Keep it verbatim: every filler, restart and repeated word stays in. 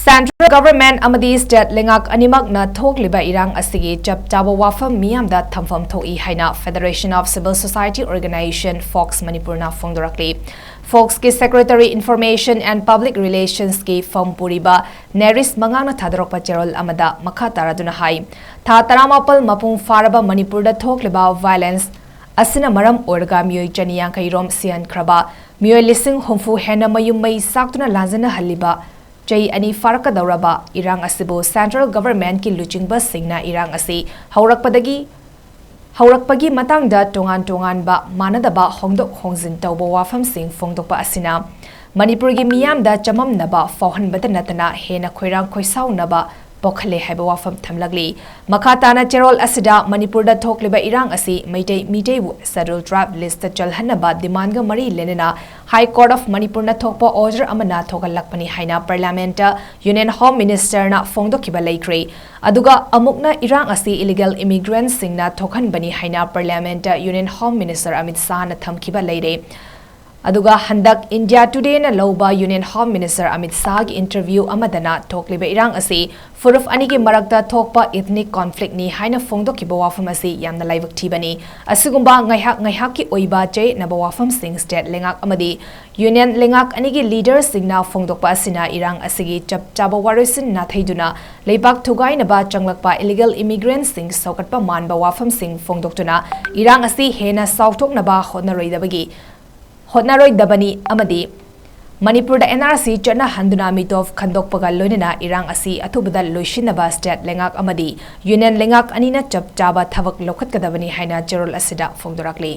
Central Government ꯑꯃꯗꯤ State ꯂꯩꯉꯥꯛ ꯑꯅꯤꯃꯛꯅ ꯊꯣꯛꯂꯤꯕ ꯏꯔꯥꯡ ꯑꯁꯤꯒꯤ ꯆꯞ ꯆꯥꯕ ꯋꯥꯐꯝ ꯃꯤꯌꯥꯝꯗ ꯊꯝꯐꯝ ꯊꯣꯛꯏ ꯍꯥꯏꯅ Federation of Civil Society Organization, fox ꯃꯅꯤꯄꯨꯔꯅ ꯐꯣꯡꯗꯣꯔꯛꯂꯤ꯫ ꯐꯣꯛꯁꯀꯤ Secretary Information and Public Relationsꯀꯤ ꯐꯝ ꯄꯨꯔꯤꯕ ꯅꯦꯔꯤꯁ ꯃꯉꯥꯡꯅ ꯊꯥꯗꯣꯔꯛꯄ ꯆꯦꯔꯣꯜ ꯑꯃꯗ ꯃꯈꯥ ꯇꯥꯔꯗꯨꯅ ꯍꯥꯏ, ꯊꯥ ꯇꯔꯥꯃꯥꯄꯜ ꯃꯄꯨꯡ ꯐꯥꯔꯕ ꯃꯅꯤꯄꯨꯔꯗ ꯊꯣꯛꯂꯤꯕ violence ꯑꯁꯤꯅ ꯃꯔꯝ ꯑꯣꯏꯔꯒ ꯃꯤꯑꯣꯏ ꯆꯅꯤ ꯌꯥꯡꯈꯩ ꯔꯣꯝ ꯁꯤꯍꯟꯈ꯭ꯔꯕ, ꯃꯤꯑꯣꯏ ꯂꯤꯁꯤꯡ ꯍꯨꯝꯐꯨ ꯍꯦꯟꯅ ꯃꯌꯨꯝ ꯃꯩ ꯆꯥꯛꯇꯨꯅ ꯂꯥꯟꯖꯟꯅꯍꯜꯂꯤꯕ, ꯆꯍꯤ ꯑꯅꯤ ꯐꯥꯔꯛꯀꯗꯧꯔꯕ ꯏꯔꯥꯡ ꯑꯁꯤꯕꯨ Central Governmentꯀꯤ ꯂꯨꯆꯤꯡꯕꯁꯤꯡꯅ ꯏꯔꯥꯡ ꯑꯁꯤ ꯍꯧꯔꯛꯄꯗꯒꯤ, ꯍꯧꯔꯛꯄꯒꯤ ꯃꯇꯥꯡꯗ ꯇꯣꯉꯥꯟ ꯇꯣꯉꯥꯟꯕ ꯃꯥꯟꯅꯗꯕ ꯍꯣꯡꯗꯣꯛ ꯍꯣꯡꯖꯤꯟ ꯇꯧꯕ ꯋꯥꯐꯝꯁꯤꯡ ꯐꯣꯡꯗꯣꯛꯄ ꯑꯁꯤꯅ ꯃꯅꯤꯄꯨꯔꯒꯤ ꯃꯤꯌꯥꯝꯗ ꯆꯃꯝꯅꯕ ꯐꯥꯎꯍꯟꯕꯇ ꯅꯠꯇꯅ ꯍꯦꯟꯅ ꯈꯣꯏꯔꯥꯡ ꯈꯣꯏꯁꯥꯎꯅꯕ ꯄꯣꯛꯍꯜꯂꯦ ꯍꯥꯏꯕ ꯋꯥꯐꯝ ꯊꯝꯂꯛꯂꯤ꯫ ꯃꯈꯥ ꯇꯥꯅ ꯆꯦꯔꯣꯜ ꯑꯁꯤꯗ ꯃꯅꯤꯄꯨꯔꯗ ꯊꯣꯛꯂꯤꯕ ꯏꯔꯥꯡ ꯑꯁꯤ ꯃꯩꯇꯩ ꯃꯤꯇꯩꯕꯨ Scheduled Tribe listꯇ ꯆꯜꯍꯟꯅꯕ demandꯒ ꯃꯔꯤ ꯂꯩꯅꯅ High Court of ꯃꯅꯤꯄꯨꯔꯅ ꯊꯣꯛꯄ order ꯑꯃꯅ ꯊꯣꯛꯍꯜꯂꯛꯄꯅꯤ ꯍꯥꯏꯅ Parliamentꯇ Union Home Ministerꯅ ꯐꯣꯡꯗꯣꯛꯈꯤꯕ ꯂꯩꯈ꯭ꯔꯦ꯫ ꯑꯗꯨꯒ ꯑꯃꯨꯛꯅ ꯏꯔꯥꯡ ꯑꯁꯤ illegal immigrantꯁꯤꯡꯅ ꯊꯣꯛꯍꯟꯕꯅꯤ ꯍꯥꯏꯅ Parliamentꯇ Union Home Minister ꯑꯃꯤꯠ ꯁꯥꯍꯅ ꯊꯝꯈꯤꯕ ꯂꯩꯔꯦ꯫ ꯑꯗꯨꯒ ꯍꯟꯗꯛ India Todayꯅ ꯂꯧꯕ Union Home Minister Amit ꯁꯥꯍꯒꯤ interview ꯑꯃꯗꯅ ꯊꯣꯛꯂꯤꯕ ꯏꯔꯥꯡ ꯑꯁꯤ ꯐꯨꯔꯨꯞ ꯑꯅꯤꯒꯤ ꯃꯔꯛꯇ ꯊꯣꯛꯄ ethnic conflictꯅꯤ ꯍꯥꯏꯅ ꯐꯣꯡꯗꯣꯛꯈꯤꯕ ꯋꯥꯐꯝ ꯑꯁꯤ ꯌꯥꯝꯅ ꯂꯥꯏꯕꯛ ꯊꯤꯕꯅꯤ꯫ ꯑꯁꯤꯒꯨꯝꯕ ꯉꯥꯏꯍꯥꯛ ꯉꯥꯏꯍꯥꯛꯀꯤ ꯑꯣꯏꯕ ꯆꯌꯦꯠꯅꯕ ꯋꯥꯐꯝꯁꯤꯡ state ꯂꯩꯉꯥꯛ ꯑꯃꯗꯤ Union ꯂꯩꯉꯥꯛ ꯑꯅꯤꯒꯤ leaderꯁꯤꯡꯅ ꯐꯣꯡꯗꯣꯛꯄ ꯑꯁꯤꯅ ꯏꯔꯥꯡ ꯑꯁꯤꯒꯤ ꯆꯞ ꯆꯥꯕ ꯋꯥꯔꯣꯏꯁꯤꯟ ꯅꯥꯊꯩꯗꯨꯅ ꯂꯩꯕꯥꯛ ꯊꯨꯒꯥꯏꯅꯕ ꯆꯪꯂꯛꯄ illegal immigrantꯁꯤꯡ ꯁꯧꯒꯠꯄ ꯃꯥꯟꯕ ꯋꯥꯐꯝꯁꯤꯡ ꯐꯣꯡꯗꯣꯛꯇꯨꯅ ꯏꯔꯥꯡ ꯑꯁꯤ ꯍꯦꯟꯅ ꯆꯥꯎꯊꯣꯛꯅꯕ ꯍꯣꯠꯅꯔꯣꯏꯗꯕꯒꯤ ꯍꯣꯠꯅꯔꯣꯏꯗꯕꯅꯤ ꯑꯃꯗꯤ ꯃꯅꯤꯄꯨꯔꯗ NRC ꯆꯠꯅꯍꯟꯗꯨꯅ ꯃꯤꯇꯣꯞ ꯈꯟꯗꯣꯛꯄꯒ ꯂꯣꯏꯅꯅ ꯏꯔꯥꯡ ꯑꯁꯤ ꯑꯊꯨꯕꯗ ꯂꯣꯏꯁꯤꯟꯅꯕ state ꯂꯩꯉꯥꯛ ꯑꯃꯗꯤ Union ꯂꯩꯉꯥꯛ ꯑꯅꯤꯅ ꯆꯞ ꯆꯥꯕ ꯊꯕꯛ ꯂꯧꯈꯠꯀꯗꯕꯅꯤ ꯍꯥꯏꯅ ꯆꯦꯔꯣꯜ ꯑꯁꯤꯗ ꯐꯣꯡꯗꯣꯔꯛꯂꯤ꯫